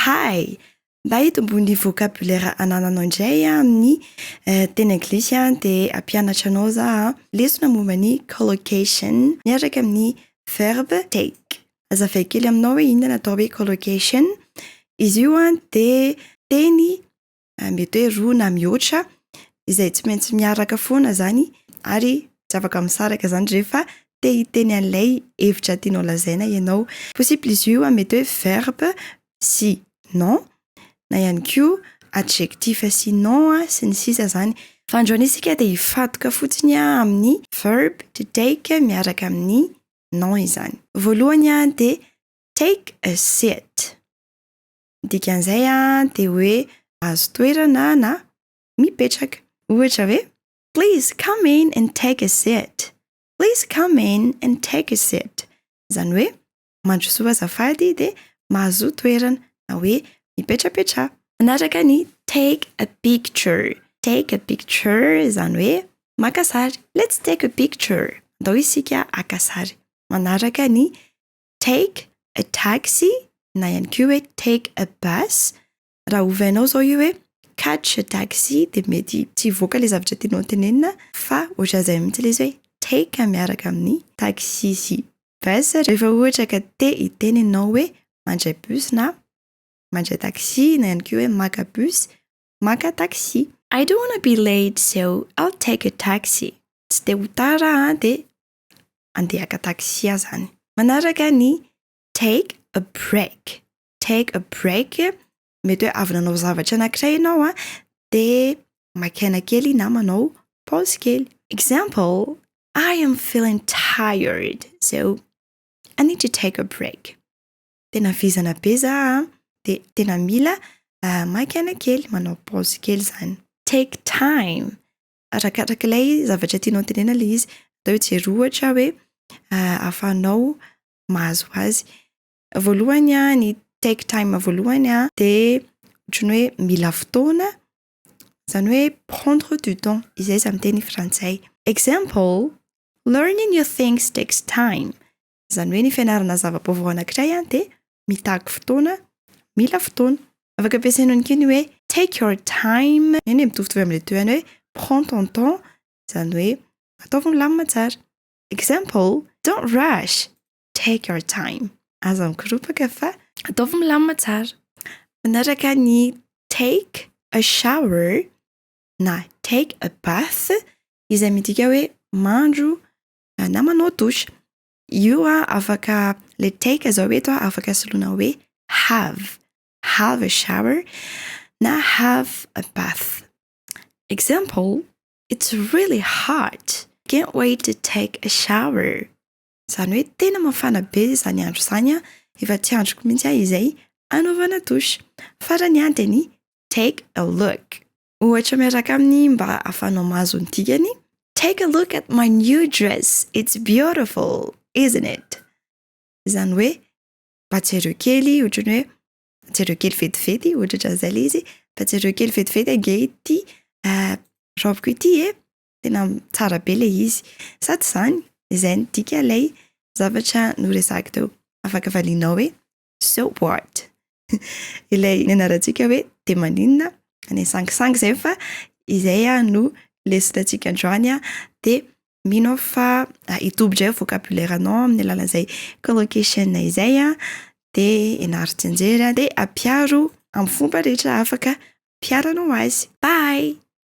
Hi! Mba hitomboan'ny vocabulaire anananao indray amin'ny teny anglisy dia hampianatra anao za lesona momba ny collocation miaraka amin'ny verbe take. Hazavaiko kely aminao hoe inona ny atao hoe collocation. Izy io dia teny mety hoe roa na mihoatra izay tsy maintsy miaraka foana zany ary tsy afaka misaraka zany rehefa te hiteny an'ilay hevitra tianao lazaina ianao. Possible izy io mety hoe verbe sy nom na ihany koa adjectif sy nom sy ny sisa zany. Fa androany isika dia hifantoka fotsiny amin'ny verbe to take miaraka amin'ny nom izany. Voalohany dia take a seat. Ny dikan'izay dia hoe mahazo toerana na mipetraka. Ohatra hoe "Please come in and take a seat. Please come in and take a seat." Izany hoe mandrosoa azafady dia mahazo toerana na hoe mipetrapetraha. Manaraka ny take a picture. Take a picture izany hoe maka sary. "Let's take a picture." Andao isika haka sary. Manaraka ny take a taxi na ihany koa hoe take a bus. Raha ovainao zao io hoe catch a taxi dia mety tsy hivoaka ilay zavatra tianao tenenina, fa ohatran'izay mihitsy ilay izy hoe take miaraka amin'ny taxi sy bus, rehefa ohatra ka te hiteny ianao hoe mandray bus na mandray taxi na ihany koa hoe maka bus, maka taxi. "I don't wanna be late, so I'll take a taxi." Tsy te ho tara aho dia andeha haka taxi aho zany. Manaraka ny take a break. Take a break, mety hoe avy nanao zavatra anankiray ianao dia maka aina kely na manao pause kely. Example: "I am feeling tired, so I need to take a break." Tena vizana be za dia tena mila maka aina kely, manao pause kely zany. Take time, arakaraka ilay zavatra tianao tenena ilay izy. Atao hoe jery ohatra hoe ahafahanao mahazo azy. Voalohany ny take time voalohany dia ohatran'ny hoe mila fotoana, izany hoe prendre du temps izay izy amin'ny teny frantsay. Example: "Learning new things takes time." Izany hoe ny fianarana zava-baovao anankiray dia mitaky fotoana, mila fotoana. Afaka ampiasaina ihany koa ny hoe take your time, eny e, mitovitovy amin'ilay teo ihany hoe prends ton temps, izany hoe ataovy milamina tsara. Example: "Don't rush, take your time." Aza mikoropaka fa ataovy milamina tsara. Manaraka ny take a shower na take a bath, izay midika hoe mandro na manao douche. Io afaka le take zao eto afaka soloina hoe have. Have a shower na have a bath. Example: "It's really hot. Can't wait to take a shower." Izany hoe tena mafana be izany andro izany, efa tsy androko mihitsy aho izay anaovana douche. Farany dia ny take a look. Ohatra miaraka aminy mba ahafahanao mahazo ny dikany: "Take a look at my new dress. It's beautiful, isn't it?" Izany hoe mba jereo kely, ohatran'ny hoe jereo kely vetivety, ohatrohatran'izay ilay izy. Mba jereo kely vetivety ange ity robiko ity e. Tena tsara be ilay izy. Sady izany, izay ny dika ilay zavatra noresahako teo. Afaka valianao hoe "so what?" Ilay nianarantsika hoe de maninona any sangisangy izay, fa izay no lesonantsika androany de mino aho fa hitombo indray vocabulaire anao amin'ny alalan'izay collocation izay de ianaro tsianjery de ampiaro amin'ny fomba rehetra afaka ampiaranao azy. Bye!